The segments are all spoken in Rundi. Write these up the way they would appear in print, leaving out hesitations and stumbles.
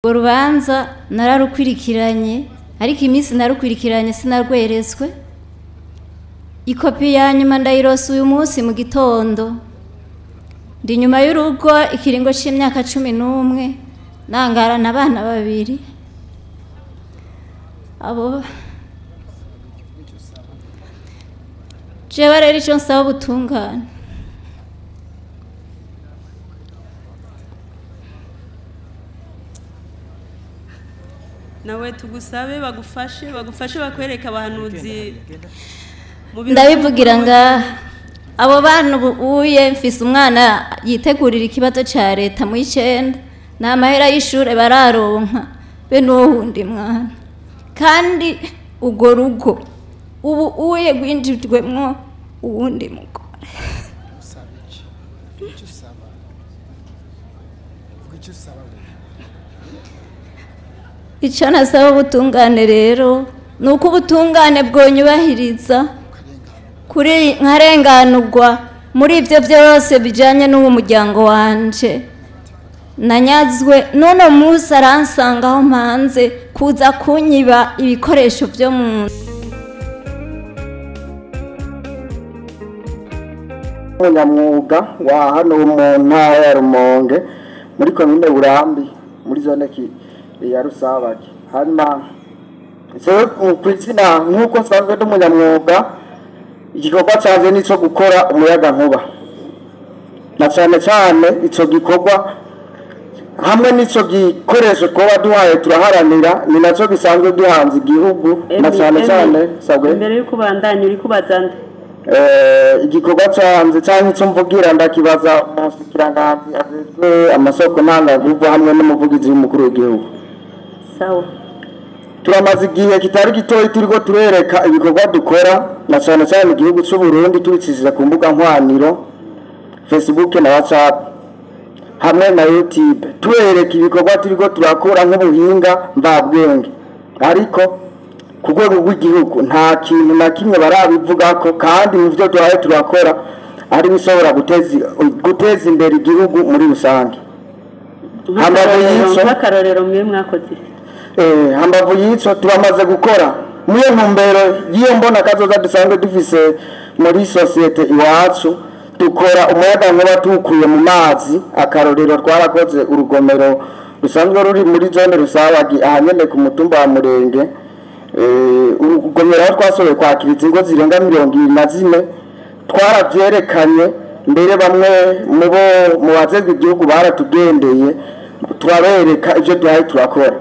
Urwo rubanza nararukwirikiranye, ariko iminsi narukwirikiranye sinarweretswe. Ikopi ya nyuma ndayirose uyu munsi mu gitondo. Ndi nyuma y'urugo ikiringo c'imyaka 11, nangarana abana babiri. Abo jewe rero ico nsaba ubutungane, Nawe tugusabe bagufashe bakwereka abahanuzi mu biro. Ndabivugira ngaha, abo bana ubu uye mfise umwana yitegurira ikibazo ca leta mu 9, nta mahera y'ishure bararonka, be n'uwo wundi mwana. Kandi urwo rugo ubu uye rwinjijwemwo uwundi mugore. Usaba iki? Icyo usaba, vuga icyo usaba wewe. Icyo nasaba ubutungane rero ni uko ubutungane bwonyubahiriza kuri nkarenganurwa muri ibyo byose bijyanye n'uwo muryango wanje nanyazwe. N'uno munsi aransanga aho mpanze kuza kunyiba ibikoresho byo mu nzu. Umunyamwuga wa hano mu ntara ya Rumonge, muri komine Burambi, muri zone ya Rusabage. Hanyuma jewe ku izina, nk'uko nsanzwe ndi umunyamwuga, igikorwa canje ni ico gukora umuyaga nkuba, na cane cane ico gikorwa hamwe n'ico gikoresho twoba duhaye turaharanira, ni naco gisanzwe gihanze igihugu na cane cane sabwe. Imbere y'uko ubandanya, uri kubaza nde? Igikorwa canje canke ico mvugira ndakibaza umushikiranganji ajejwe amasoko ntanganguvu hamwe n'umuvugizi w'umukuru w'igihugu. Sawa. Turamaze igihe kitari gitoyi turiko turereka ibikorwa dukora, na cane cane igihugu c'u Burundi, tubicishije ku mbuga nkwaniro, Facebook na WhatsApp hamwe na YouTube, tubereka ibikorwa turiko turakora nk'ubuhinga mvabwenge, ariko ku rwego rw'igihugu nta kintu na kimwe barabivugako, kandi mu byo duhaye turakora ari bishobora guteza imbere igihugu muri rusange. Hambavu y'ico Nk'akarorero, mwe mwakoze? Hambavu y'ico turamaze gukora muri iyo ntumbero y'iyo mbona kazoza dusanzwe dufise muri sosiyete iwacu, dukora umuyagankuba tuwukuye mu mazi. Akarorero, twarakoze urugomero rusanzwe ruri muri zone Rusabagi, ahanyene ku mutumba wa Murenge. Urugomero aho twashoboye kwakira ingo zirenga 74. Twaravyerekanye mbere, bamwe mu bo mu bajejwe igihugu baratugendeye, turabereka ivyo duhaye turakora.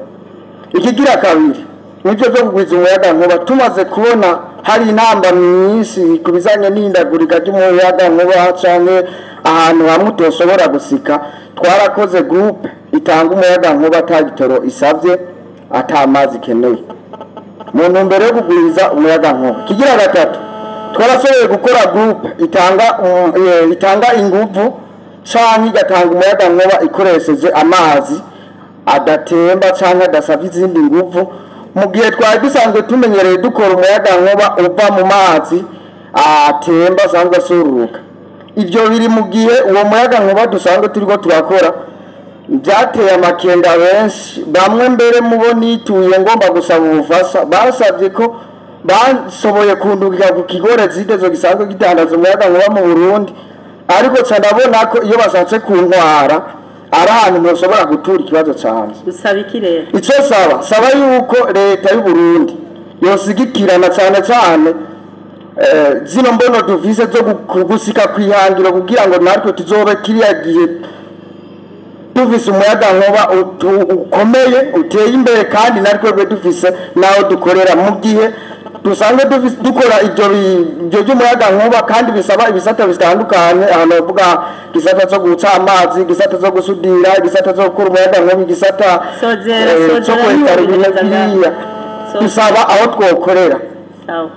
Ikigira kabiri nibyo byo kugwiza umuyaga nkuba. Tumaze kubona hari inamba nyinshi ku bijanye n'ihindagurika ry'umuyaga nkuba canke ahantu hamwe utoshobora gusika, twarakoze groupe itanga umuyaga nkuba ata gitoro isavye, ata mazi ikeneye, mu ntumbero yo kugwiza umuyaga nkuba. Kigira gatatu, twarashoboye gukora groupe itanga inguvu canke igatanga umuyaga nkuba ikoresheje amazi adatemba canke adasabye izindi nguvu, mu gihe twari dusanzwe tumenyereye dukora umuyaga nkuba uva mu mazi atemba asanzwe asururuka. Ibyo biri mu gihe uwo muyaga nkuba dusanzwe turiko turakora byateye amakenga benshi. Bamwe mbere mubo nituye ngomba gusaba ubufasha basabye ko bashoboye kundungika ku kigo Regideso gisanzwe gitandaza umuyaga nkuba mu Burundi, ariko ca ndabona ko iyo bashatse kuntwara ari ahantu ntoshobora gutura ikibazo canje. Usaba iki rero? Icyo saba yuko leta y'u Burundi yosigikirana cyane cyane zino mbono dufise zo gusika kwihangiro, kugira ngo natwe tuzobe kiriya gihe dufise umuyaga nkuba ukomeye, uteye imbere, kandi natwe dufise naho dukorera, mu gihe dusanzwe dukora ibyo by'umuyaga nkuba kandi bisaba ibisata bitandukanye. Ahantu bavuga igisata cyo guca amazi, igisata cyo gusudira, igisata cyo gukora umuyaga nkuba, igisata Sozera, cyo sozera, kwetara ibintu ntiwubiriza ngaho. biriya. Sozera. Dusaba aho twokorera. Sawa.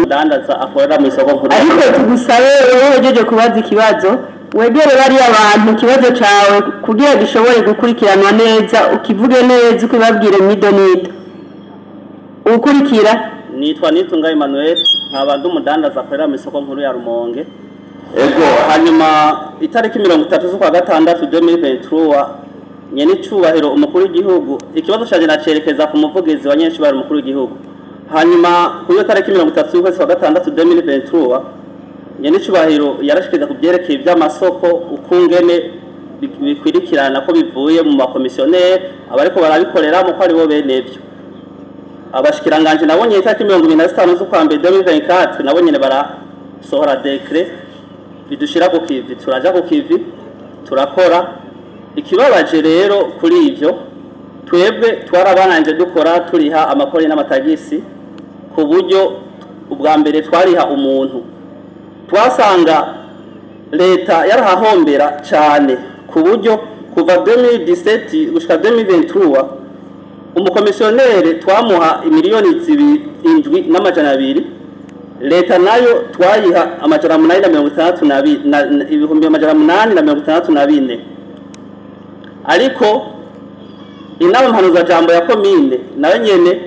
Dandaza akorera mu isoko nkuru. Ariko tugusabe, wowe uhejeje kubaza ikibazo, wegere bariya bantu ikibazo cawe kugira gishobore gukurikiranwa neza, ukivuge neza, ukibabwire mwidonido. Ukurikira. Nitwa Nitunga Emmanuel, nkaba ndi umudandaza akorera mu isoko nkuru ya Rumonge. Ego, hanyuma itariki 30 z'ukwa gatandatu 2023. Nyenicubahiro umukuru w'igihugu, ikibazo canje nacerekeza ku muvugizi wa nyenicubahiro umukuru w'igihugu. Hanyuma kuri iyo tariki 30 z'ukwezi kwa gatandatu 2023, nyenicubahiro yarashikiriza ku vyerekeye ivy'amasoko ukungene bikwirikirana ko bivuye mu makomisiyoneri abariko barabikoreramo ko aribo benevyo. Abashikiranganje nabo nyene itariki 25 z'ukwa mbere 2024 nabo nyene barasohora décret bidushira ku kivi, turaja ku kivi turakora. Ikibabaje rero kuri ivyo, twebwe twarabananje dukora turiha amakori n'amatagisi ku buryo ubwa mbere twariha umuntu, twasanga leta yarahahombera cane ku buryo kuva 2017 gushika 2023 umukomisiyoneri twamuha imiliyoni 7,200, leta nayo twayiha 864,864. Ariko inama mpanuzajambo ya komine nayo nyene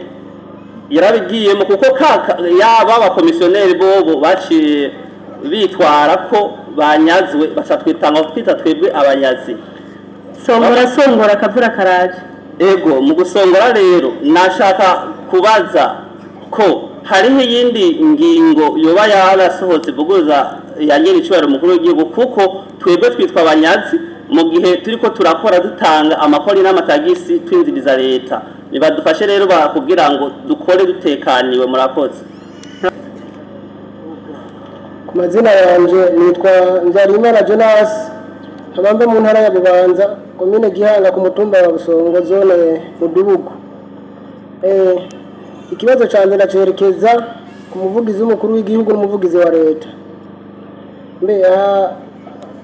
yarabigiyemo, kuko kaka yaba abakomisiyoneri bobo baciye bitwara ko banyazwe, baca twitanga twita twebwe abanyazi. Songora songora akavura karaje. Ego, mu gusongora rero nashaka kubaza ko hariho iyindi ngingo yoba yarasohotse ivuguruza ya nyenicubahiro umukuru w'igihugu, kuko twebwe twitwa abanyazi mu gihe turiko turakora dutanga amakori n'amatagisi twinziriza leta. Nibadufashe rero kugira ngo dukore dutekaniwe. Murakoze. Ku mazina yanje nitwa Nzarimana Jonas, nkaba mva mu ntara ya Bubanza, komine Gihanga, ku mutumba wa Busongo, zone Mudubugu. Ikibazo canje ndacerekeza ku muvugizi w'umukuru w'igihugu n'umuvugizi wa leta. Mbe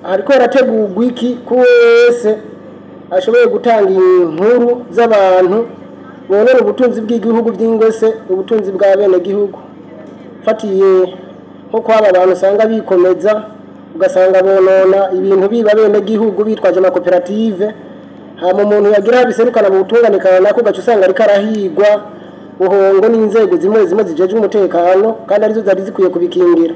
hariko harategurwa iki ko wese ashoboye gutanga inkuru z'abantu bonona ubutunzi bw'igihugu by'ingose, ubutunzi bwa bene gihugu, fatiye nko kwaba abantu usanga bikomeza ugasanga bonona ibintu biba bene gihugu bitwaje amakoperative, hama umuntu yagira biserukana mu butungane kanaka ugaca usanga ariko arahigwa buhongo n'inzego zimwe zimwe zijejwe umutekano kandi arizo zari zikwiye kubikingira.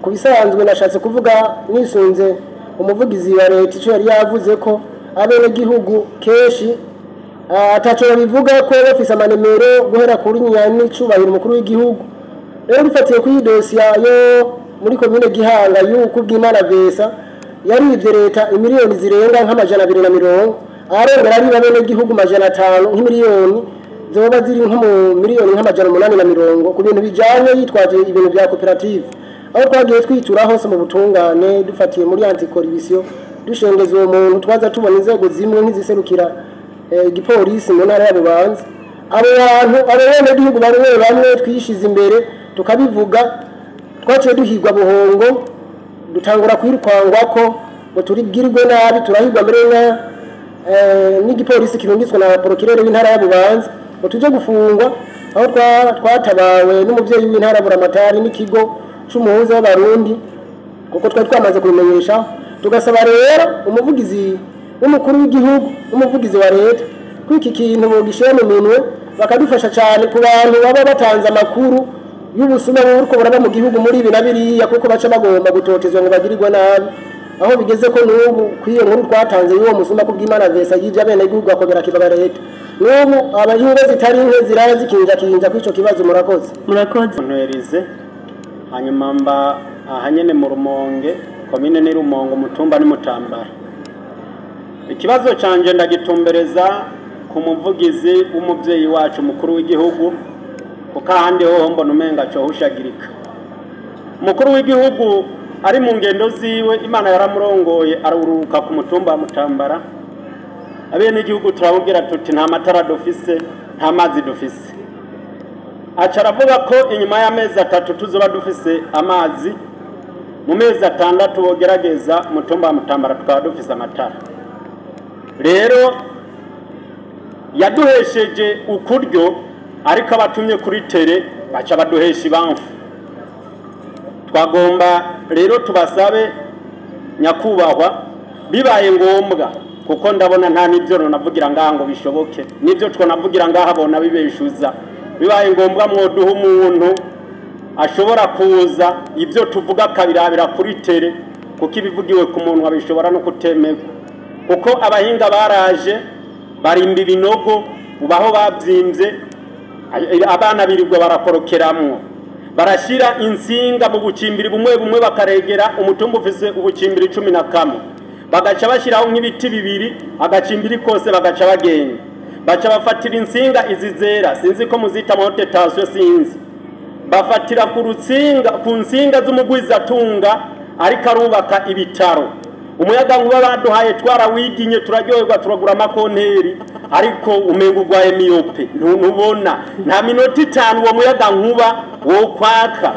Ku bisanzwe nashatse kuvuga nisunze umuvugizi wa leta ico yari yavuze ko abenegihugu kenshi ataco babivuga ko bafise amanimero guhera kuri nyanicubahiro umukuru w'igihugu. Rero bifatiye kuri dosiye yo muri komine Gihanga y'uko Bwimana Vesa yarivye leta imiliyoni zirenga nk'250, arongera ari abenegihugu 500 nk'imiliyoni zoba ziri nko mu miliyoni nk'880 ku bintu bijanye yitwaje ibintu bya koperative. Aho twagiye twitura hose mu butungane dufatiye muri anticorruption dushengeza uwo muntu, twaza tubona inzego zimwe nk'iziserukira igipolisi mu ntara ya Bubanza. Abo bantu abo benegihugu bamwe bamwe twishize imbere tukabivuga, twaciye duhigwa buhongo, dutangura kwirukangwa ko ngo turibwirwe nabi, turahigwa mbere n'igipolisi kirungitswe na procureur w'intara ya Bubanza ngo tuje gufungwa, aho twatabawe n'umuvyeyi w'intara Buramatari n'ikigo c'umuhuza w'abarundi, kuko twari twamaze kubimenyesha. Tugasaba rero umuvugizi w'umukuru w'igihugu n'umuvugizi wa leta ko iki kintu bogishyira mu minwe bakadufasha cyane ku bantu baba batanze amakuru y'ubusuma buriko buraba mu gihugu muri ibi na biriya, kuko baca bagomba gutotezwa ngo bagirirwe nabi. Aho bigeze ko n'ubu kw'iyo nkuru twatanze y'uwo musuma ku Bwimana Vesa yivye abenegihugu akongera akibaba leta, n'ubu abayingo zitari nke zirara zikinjakinja kw'ico kibazo. Murakoze. Murakoze. Ntwerize hanyuma mba ahanyene mu Rumonge, komine ni Rumonge, umutumba ni Mutambara. Ikibazo canje ndagitumbereza ku muvugizi w'umuvyeyi wacu mukuru w'igihugu, kuko ahandi hoho mbona umenga cohushagirika. Umukuru w'igihugu ari mu ngendo ziwe, Imana yaramurongoye aruruka ku mutumba wa Mutambara. Abenegihugu turababwira tuti nta matara dufise, nta mazi dufise. Aca aravuga ko inyuma y'amezi 3 tuzoba dufise amazi, mu mezi 6 bogerageza mutumba wa Mutambara tukaba dufise amatara. Rero yaduhesheje ukuryo, ariko abatumye kuri tere baca baduhesha ibamfu. Twagomba rero tubasabe nyakubahwa, bibaye ngombwa, kuko ndabona nta nivyo navugira ngaha ngo bishoboke, nivyo twonavugira ngaha bona bibeshuza. Bibaye ngombwa mwoduha umuntu ashobora kuza ibyo tuvuga akabirabira kuri tere, kuko ibivugiwe ku muntu bishobora no kutemerwa. Kuko abahinga baraje barimba ibinogo, ubaho babyimbye, abana birirwa barakorokeramwo, barashyira insinga mu bucimbiri bumwe bumwe, bakaregera umutumba ufise ubucimbiri 11, bagaca bashyiraho nk'ibiti bibiri agacimbiri kose, bagaca bagenda baca bafatira insinga izi zera, sinzi ko muzita haute tension, sinzi, bafatira ku rutsinga, ku nsinga z'umugwizatunga ariko arubaka ibitaro. Umuyaga nkuba baduhaye twarawiginye, turaryoherwa, turagura amakonteri, ariko umenga urwaye myope, ntubona nta minota 5 uwo muyaga nkuba wo kwaka.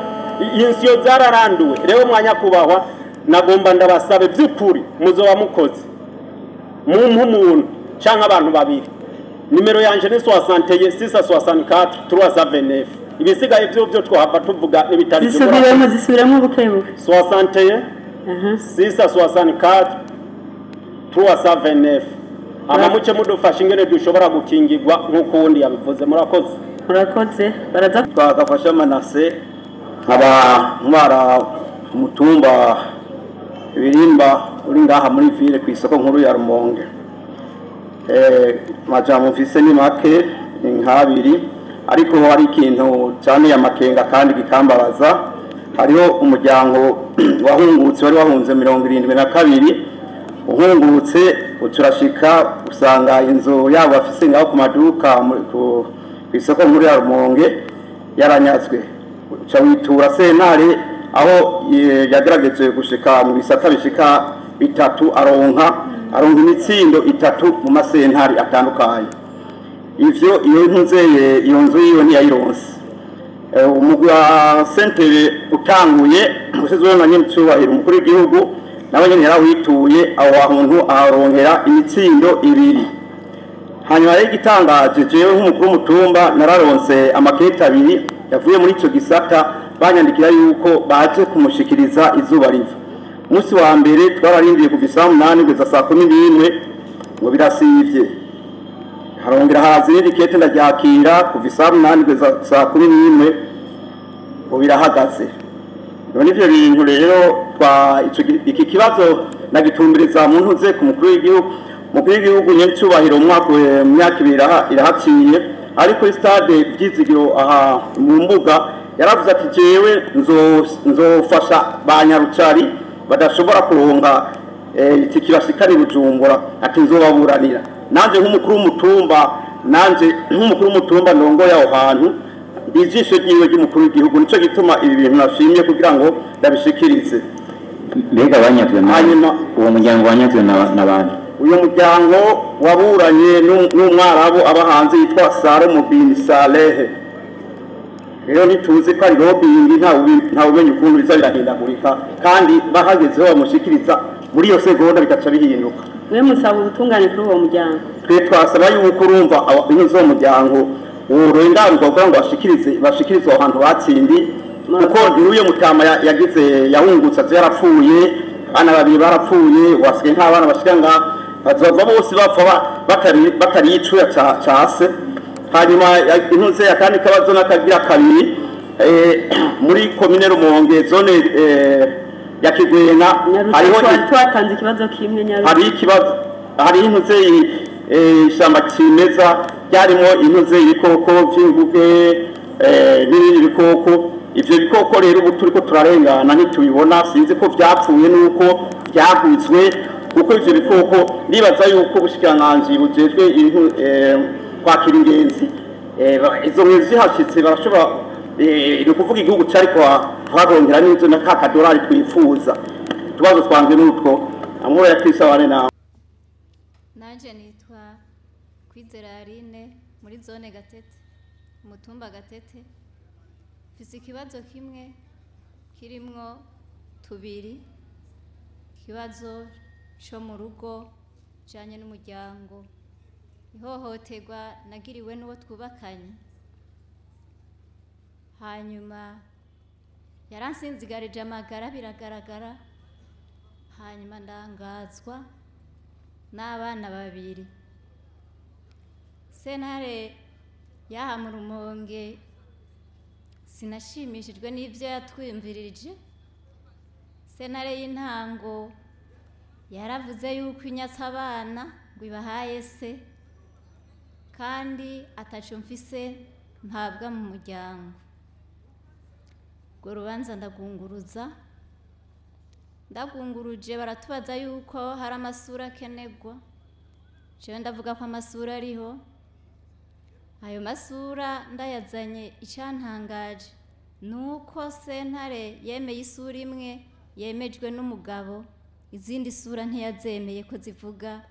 Insiyo zararanduwe. Rero mwanyakubahwa, nagomba ndabasabe by'ukuri, muzoba mukoze mumpe umuntu canke abantu babiri. Nimero yanje ni 61 664 329. Ibisigaye byo byo twahava tuvuga n'ibitari byo. Zisubiremo, zisubiremo bukebuke. 61 664 329. Ama muce mudufasha ingene dushobora gukingirwa nk'uko uwundi yabivuze. Murakoze. Murakoze. Baraza twagafasha Manase, nkaba ntwara umutumba Ibirimba uri ngaha muri ville ku isoko nkuru ya Rumonge. Majambo mfise ni make, ni nk'abiri, ariko hari ikintu cyane ya makenga kandi gikambabaza. Hariho umuryango wahungutse, wari wahunze 72, uhungutse uturashika usanga inzu yabo bafise ngaho ku maduka ku isoko nkuru ya Rumonge yaranyazwe. Uca witura sentare aho yagerageje gushika mu bisata bishika bitatu, aronka imitsindo 3 mu masentare atandukanye. Ivyo iyo ntunzeye iyo nzu yiwe ntiyayironse. Umugwi wa sentere utanguye usizwe na nyemcyubahiro umukuru w'igihugu, nawe nyene yarawituye aho hantu aharonkera imitsindo 2. Hanyuma rero igitangaje, jewe nk'umukuru w'umutumba nararonse amakete 2 yavuye muri ico gisata, banyandikira yuko baje kumushikiriza izuba riva. Umunsi wa mbere twararindiye kuva isaha 8 kugeza saa 11 ngo birasivye. Harongera haza irindi kete ndaryakira kuva isaha 8 kugeza saa 11 ngo birahagaze. None ivyo bintu rero twa iki kibazo nagitumbiriza mu ntuze ku mukuru w'igihugu. Umukuru w'igihugu nyecyubahiro umwaka myaka 2 irahaciye, ari kuri stade Vyizigiro aha mu mbuga, yaravuze ati jewe nzofasha banyarucari badashobora kuronka itiki bashikari Bujumbura, ati nzobaburanira. Nanje nk'umukuru w'umutumba, ndongoye aho hantu, ndijisho ryiwe ry'umukuru w'igihugu, nico gituma ibi bintu nashimye kugira ngo ndabishikirize. Mbega banyazwe na uwo muryango wanyazwe n'abantu? Uyu muryango waburanye n'umwarabu aba hanze yitwa Salomo bin Saleh. Rero ntituzi ko ari lobbying, nta umenya ukuntu biza birahindagurika, kandi bahagezeho bamushikiriza muri iyo segonda bigaca bihinduka. Mwe musaba ubutungane kuri uwo muryango? Twe twasaba yuko urumva inzu z'uwo muryango worenganurwa kugira ngo bashikirize aho hantu batsindi, kuko n'uyo mutama yagize yahungutse aza yarapfuye, abana babiri barapfuye, wasigaye nk'abana bashika ngaha bazova bose bapfa batari icuya ca se. Hanyuma intuze akandi kabazo n'akagira kabiri, muri komine Rumonge zone ya Kigwena hariho twatanze ikibazo kimwe nyaru, hari ikibazo, hari intuze ishyamba kimeza ryarimo intuze ibikoko by'inguge n'ibindi bikoko. Ivyo bikoko rero ubu turiko turarengana ntitubibona, sinzi ko vyapfuye nuko byaguzwe, kuko ivyo bikoko nibaza yuko ubushikiranganji bujejwe kwakira ingenzi, izo ngenzi zihashitse barashobora, ni ukuvuga igihugu cari kuharongera n'inzu na ka kadorari twifuza. Utubazo twanje n'utwo. Amahoro ya Kristo abane nawe. Nanje nitwa Kwizera Aline muri zone Gatete, umutumba Gatete. Mfise ikibazo kimwe kirimwo tubiri, ikibazo co mu rugo kijanye n'umuryango, ihohoterwa nagiriwe n'uwo twubakanye. Hanyuma yaransinzigarije amagara biragaragara, hanyuma ndangazwa n'abana babiri. Sentare yaha mu Rumonge sinashimishijwe n'ivyo yatwumviririje. Sentare y'intango Yaravuze yuko inyatsa abana ngo ibahaye se, kandi ataco mfise mpabwa mu muryango. Urwo rubanza ndagunguruza, ndagunguruje baratubaza yuko hari amasura akenerwa. Jewe ndavuga ko amasura ariho. Ayo masura ndayazanye, icyantangaje nuko sentare yemeye isura imwe yemejwe n'umugabo, izindi sura ntiyazemeye ko zivuga.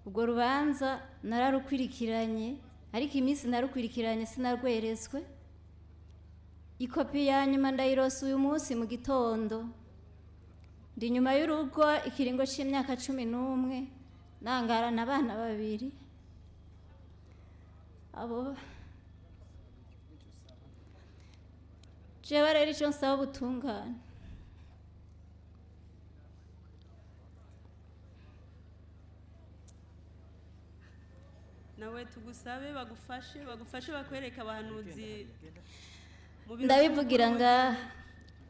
Urwo rubanza nararukwirikiranye, ariko iminsi narukwirikiranye sinarweretswe. Ikopi ya nyuma ndayirose uyu munsi mu gitondo. Ndi nyuma y'urugo ikiringo c'imyaka 11, nangarana abana babiri. Abo jewe rero ico nsaba ubutungane, Nawe tugusabe bagufashe bakwereka abahanuzi. Ndabivugira ngaha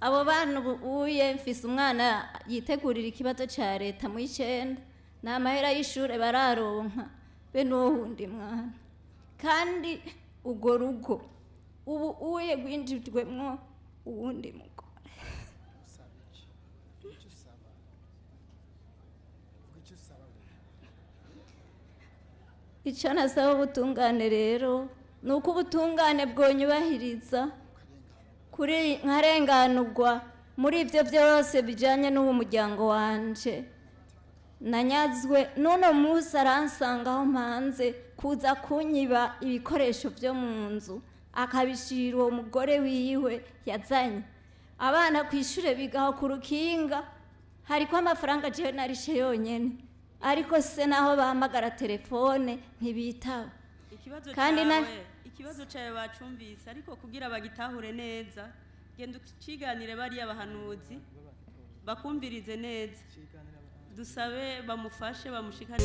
abo bana ubu uye mfise umwana yitegurira ikibazo ca leta mu 9, nta mahera y'ishure bararonka be n'uwo wundi mwana. Kandi urwo rugo ubu uye rwinjijwemwo uwundi mugore. Usaba iki? Icyo usaba, vuga icyo usaba wewe. Icyo nasaba ubutungane rero ni uko ubutungane bwonyubahiriza kuri nkarenganurwa muri ibyo byose bijyanye n'uwo muryango wanje. Nanyazwe n'uno munsi aransanga aho mpanze kuza kunyiba ibikoresho byo mu nzu, akabishira uwo mugore wiwe yazanye. Abana ku ishure bigaho ku rukinga, hariko amafaranga jewe narishe yonyene, ariko se naho bahamagara telefone ntibitaba. Ikibazo Kandi cyawe, ikibazo cyawe bacumvise, ariko kugira bagitahure neza genda uciganire bariya bahanuzi bakumvirize neza, dusabe bamufashe bamushikane.